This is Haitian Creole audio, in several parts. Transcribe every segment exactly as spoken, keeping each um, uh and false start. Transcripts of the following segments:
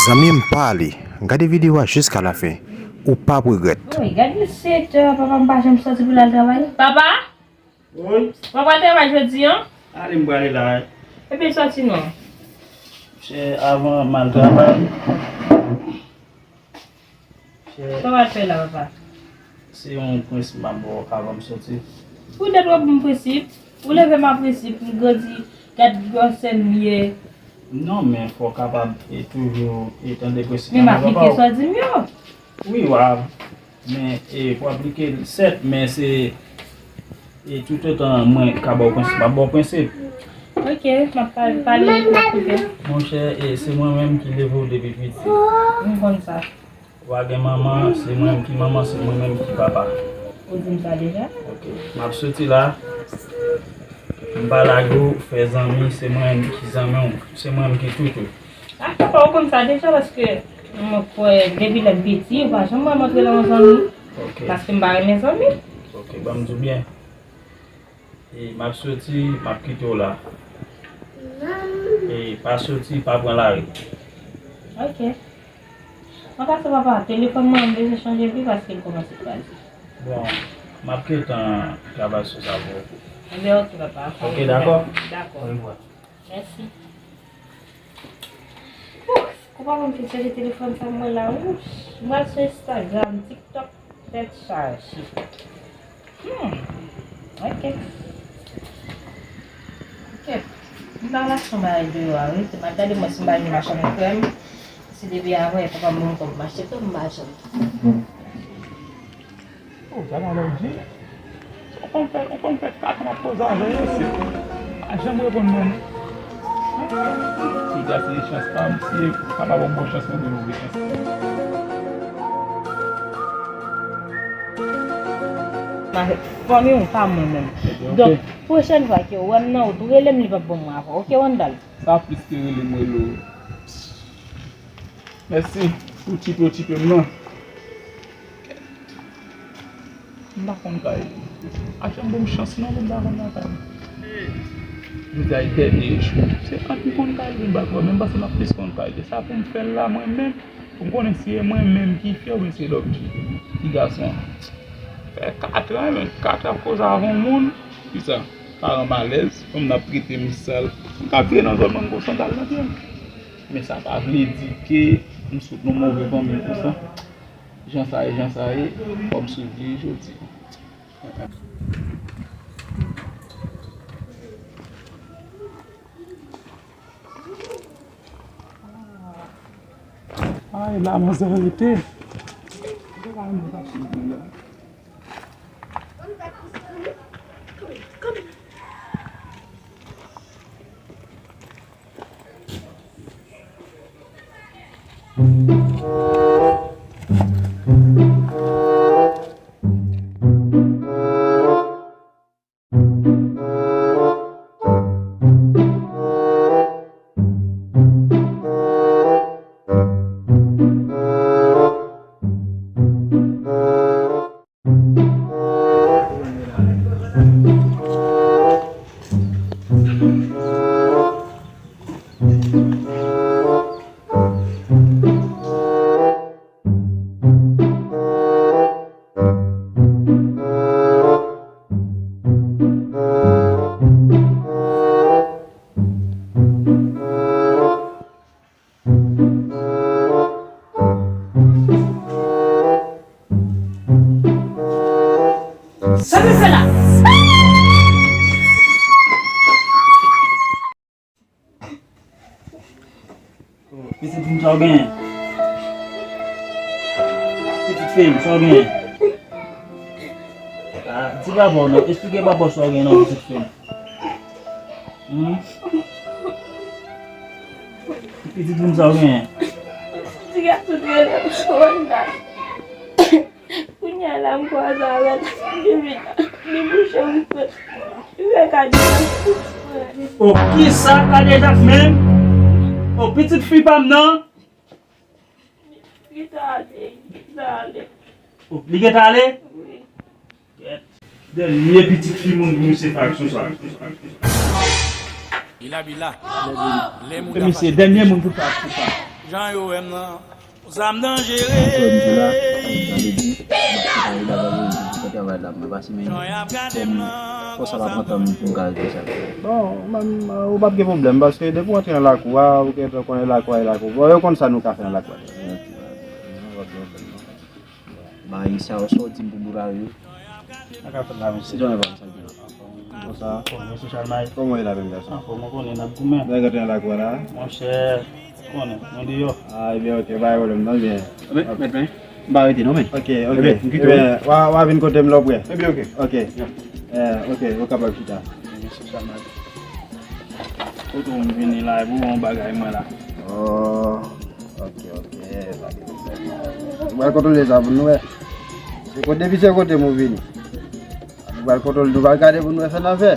Zanmi m, pale. Gade videyo a jiska lafen. Ou p ap regrèt. Woy, gade l, sèt è, papa m pa janm sòti pou l al travay. Papa? Wi? Papa al travay jodi an? Ale, m prale la, wi. Epi l sòti non? Chè, avan m al travay. Sa w al fè la, papa? Se yon prensip m ap ba w avan m soti. Poutèt w ap ban m prensip? Ou leve m a prensip, m grandi, gad gwosè m ye. Non, men fò w kapab e toujou e tande prensip. Men m aplike sa w di m yo. Wi, w a, men e, fò w aplike l, sèt, men se E toutotan mwen ka ba w prensip, m ap ba w prensip. Ok, m ap pale, pale, m ap koute. Monchè, e se mwen menm ki leve w depi piti. M konn sa. Ou pa gen manman, se mwen menm ki manman, se mwen menm ki papa. Ou di m sa deja? Ok, m ap soti la. M pa lage w, fè zanmi, se mwen menm ki zanmi w, se mwen menm ki tout ou. Ah, papa, ou konn sa deja, paske mwen kwè depi lè m piti, ou pa janm wè m antre nan yon zanmi. Ok. Paske m pa renmen zanmi. Ok, ban m di w byen. E m ap soti, m ap kite w la. E pa soti, pa pran lari. Ok. An pase, papa, telefòn mwen, m bezwen chanje pi paske l kòmanse kraze. Bon, m ap gentan travay sou sa pou ou. Enben, ok, papa. Ok, dakò? Dakò. Orevwa. Mèsi. Ouh, kòman pou m fin chanje telefòn sa mwen la, wi. M al sou Instagram, TikTok, tèt chaje. Hmm, ok. Ok. M pa al achte yon bagay deyò a, wi. M al gade mwen si m pa jwenn machann krèm. Si depi avè papa m ban m kòb m achte krèm, m pa jwenn. Oh, gade lè w di. Ou konn fè, ou konn fè kat an ap koze avè yo, se pa janm reponn mwen, non. Piga se chans pa m, si e pa ba w bon chans, mwen gen move chans. Fanmi w pa mwen menm. Donk, pwochèn fwa ke w wè m nan wout, ou rele m, li p ap bon mwen ankò. Ok, Wandal? Sa plis ke rele m, rele w. Mèsi pou tchipe w tchipe m nan. M pa konn kay li. A janm ban m chans non pou m ta konn lakay li. Jodi a e dènye jou. Se ant m konn kay li, m pa kwè, men m panse m ap plis konn kay li. Sa pou m fè l la mwen menm, pou m konnen si e mwen menm ki fè oubyen se lòt ti gason an. Fè kat an, men kat ap koze avè yon moun. Kisa? Paran m alèz, fanm nan ap trete m sal. M ka vire nan zòn nan, m gon sandal nan pye m. Men sa pa vle di ke m sot nan move fanmi konsa. Jan sa ye, jan sa ye, fò m swiv li jodi. Ay, la manzè rete. Sa w fè la? Pitit fi m, sa w genyen? Pitit fi m, sa w genyen? Ah, di papa w non, eksplike papa w sa w genyen non, pitit fi m. Hmm? Pitit moun sa w genyen? Ti gason ki rele Wanda. Kounye a la, m kwaze avè l. Li vin, li bouche m fè. Li fè Kadejak soufri. O, kisa Kadejak menm? O, pitit fi pa m nan? Li ta ale, li ta ale. O, li gentan ale? Wi. Dènye pitit fi moun pou misye fè aksyon sa. Bila, bila. Se misye dènye moun pou fè aksyon sa. Jan yo wè m nan, sa m danjere. Frè m di la, sa vle di, m ap prepare bagay yo, pou fè travay la, mwen pase men fò m, fò sa pa pran tan m pou m ka regle sa. Bon, mwen, ou p ap gen pwoblèm, paske depi w antre nan lakou a, ou gentan konnen lakou a e lakou. Bon, yo konn sa nou ka fè nan lakou a. Mari sa yo sòti m pou bout a yo. Sa ka fèt la, mesye. Sitwayen pa m sa gen. Konsa. Bon, mesye Chalmay. Kòman w ye la menm, gason? Anfòm, ou konnen n ap goumen. Nèg antre nan lakou a la. Monchè, konnen, nou deyò. Ah, ebyen, ok, pa gen pwoblèm, non, ebyen. Mèt, mèt, mèt. M pa rete, non, men. Ok, ok. Ebyen, m kite w. Ebyen, w a, w a vin kote m lè w prè. Ebyen, ok. Ok. Eh, ok, ou kapab chita. Mesye Chalmay. Kote w m vini la, e pou yon bagay mwen la. Oh. Ok, ok, pa gen pwoblèm. Nou pral kontwole sa pou nou wè. Se kote, depi se kote m ou vini. Nou pral kontwole, nou pral gade pou nou wè sa n ap fè.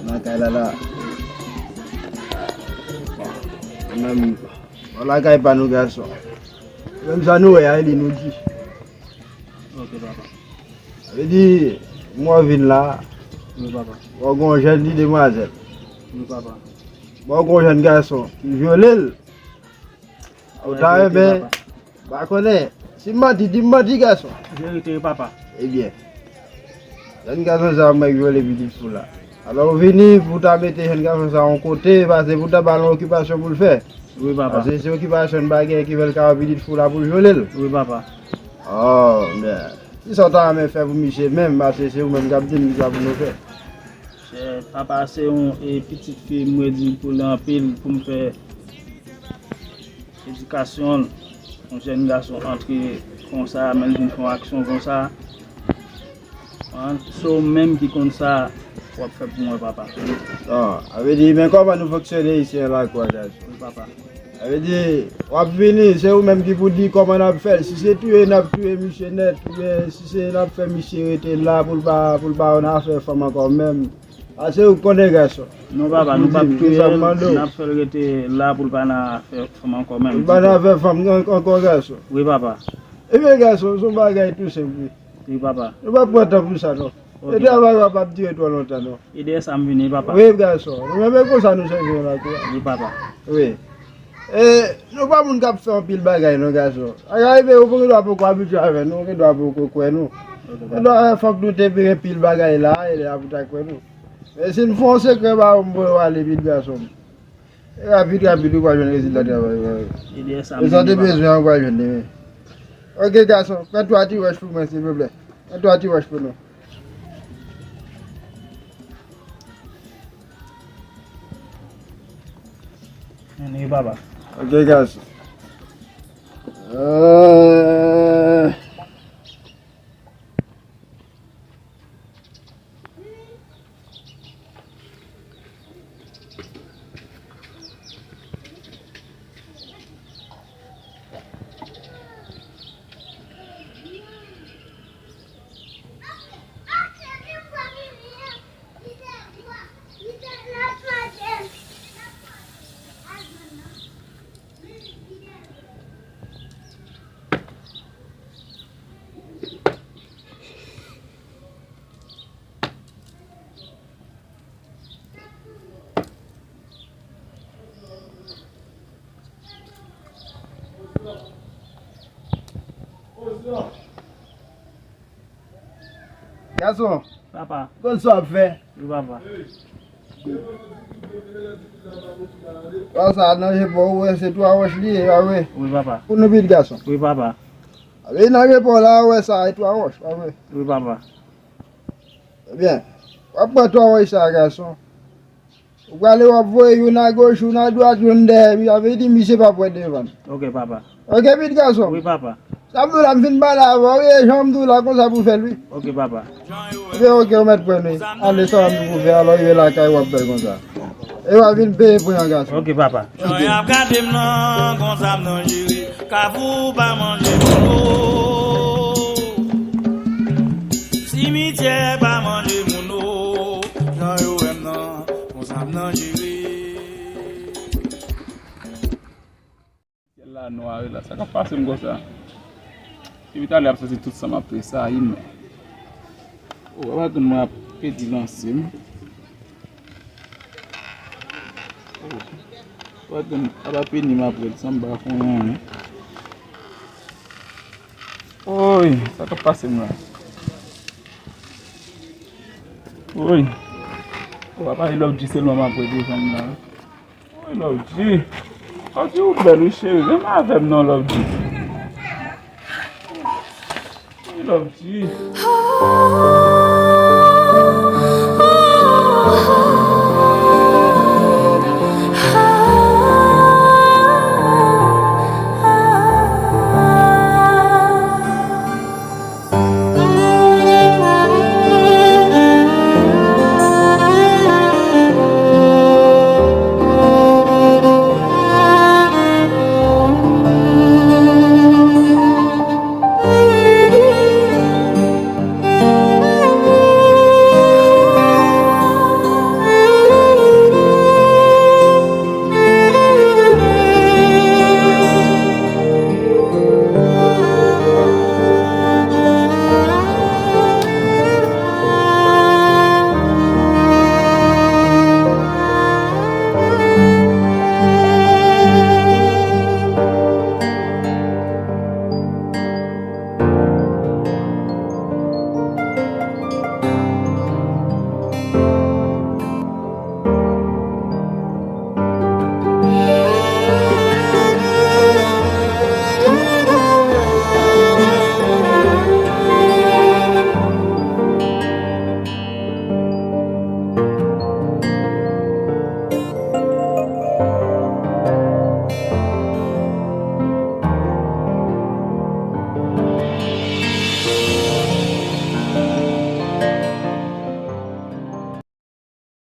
Nan kay la la. Menm, bon, lakay pa nou, gason. Menm sa nou wè a, e li nou di. Ok, papa. Sa vle di, mwen vin la. Wi, papa. Bon, gon jèn ti demwazèl. Wi, papa. Bon, gon jèn gason ki vyole l. Ou ta renmen, pa konnen. Si m manti, di m manti, gason. Verite, wi, papa. Ebyen, jèn gason sa a, mwen k vyole pitit fi w la. Alò, ou vini pou w ta mete jèn gason sa a yon kote, paske pou w ta ba l yon okipasyon pou l fè. Wi, papa. Paske se okipasyon bagay ki fè l ka wè pitit fi w la pou l vyole l. Wi, papa. Oh, men. Kisa w ta renmen fè pou misye menm, paske se ou menm k ap di m kisa pou nou fè. Chè, papa, se yon, e, pitit fi m redi pou li anpil, pou m fè edikasyon l. Yon jèn gason antre konsa, men l vin fè yon aksyon konsa. An, se ou menm ki konn sa w ap fè pou mwen, papa. Non, sa vle di, men kòman nou fonksyone isi an lakou a, gason? Wi, papa. Sa vle di, w ap vini, se ou menm ki pou di kòman n ap fè l. Si se touye n ap touye misye nèt, oubyen si se n ap fè misye rete la pou l pa, pou l pa nan afè fanm ankò menm. A, se ou k konnen, gason. Non, papa, nou p ap touye l, n ap fè l rete la pou l pa nan afè fanm ankò menm. Pou l pa nan afè fanm an-, ankò, gason. Wi, papa. Ebyen, gason, se yon bagay tou senp, wi. Wi, papa. Nou p ap pran tan pou sa, non. Ok. E travay w ap ap dire twò lontan, non. E dèyè sa m vini, papa. Wi, gason. Nou menm e konsa nou sèvi yon lakou a. Wi, papa. Wi. E, nou pa moun k ap fè anpil bagay, non, gason. A ka rive, ou gen dwa poko abitye avè nou, ou gen dwa poko kwè nou. Ok, papa. Gen dwa fòk nou te gen pil bagay la, e lè a pou ta kwè nou. Men si n fè yon sekrè ba ou, m voye w ale vit, gason m. E rapid, rapid, ou pral jwenn rezilta travay ou a. E dèyè sa m vini, papa. E sa w te bezwen an, ou pral jwenn li, wi. Ok, gason, pran twa ti wòch pou mwen, silvouplè. Pran twa ti wòch pou nou. Ann, wi, papa. Ok, gason. Euh. Gason. Papa. Konn sa w ap fè. Wi, papa. Wè sa, nan je pa w, ou wè se twa wòch li ye, pa vre? Wi, papa. Pou nou vit, gason. Wi, papa. Ape nan je pa w la, ou wè sa, e twa wòch, pa vre? Wi, papa. Ebyen, w ap pran twa wòch sa, gason. Ou prale w ap voye youn agoch, youn adwat, youn dèyè, wi, sa vle di misye p ap wè devan l. Ok, papa. Ok, pitit gason. Wi, papa. Sa m di w la, m fin pale avè w, e jan m di w la, konsa pou w fè l, wi. Ok, papa. Ebyen, ok, ou mèt pran l, wi. Ale, sa m di w pou w fè, alò, rive lakay, w ap fè l konsa. E w a vin peye pran an, gason. Ok, papa. Jan y ap gade m nan, konsa m nan jere. Kafou pa manje moun, o. Simityè pa manje moun, o. Jan yo wè m nan, konsa m nan jere. Syèl la nwa wi la, sa k ap pase m konsa? Depi talè ap santi tout san m ap tresayi m. O, w ap atann mwen ap pedi lanse m. O, w ap atann ap ap peni m apre l san m pa fè anyen. Oy, sa k ap pase m la? Oy. O, apa e lòv di sèlman m ap wè devan m la. Wi, Love G. Love G, ou bèl, wi, cheri. Vin avè m non, Love G. Wi, Love G.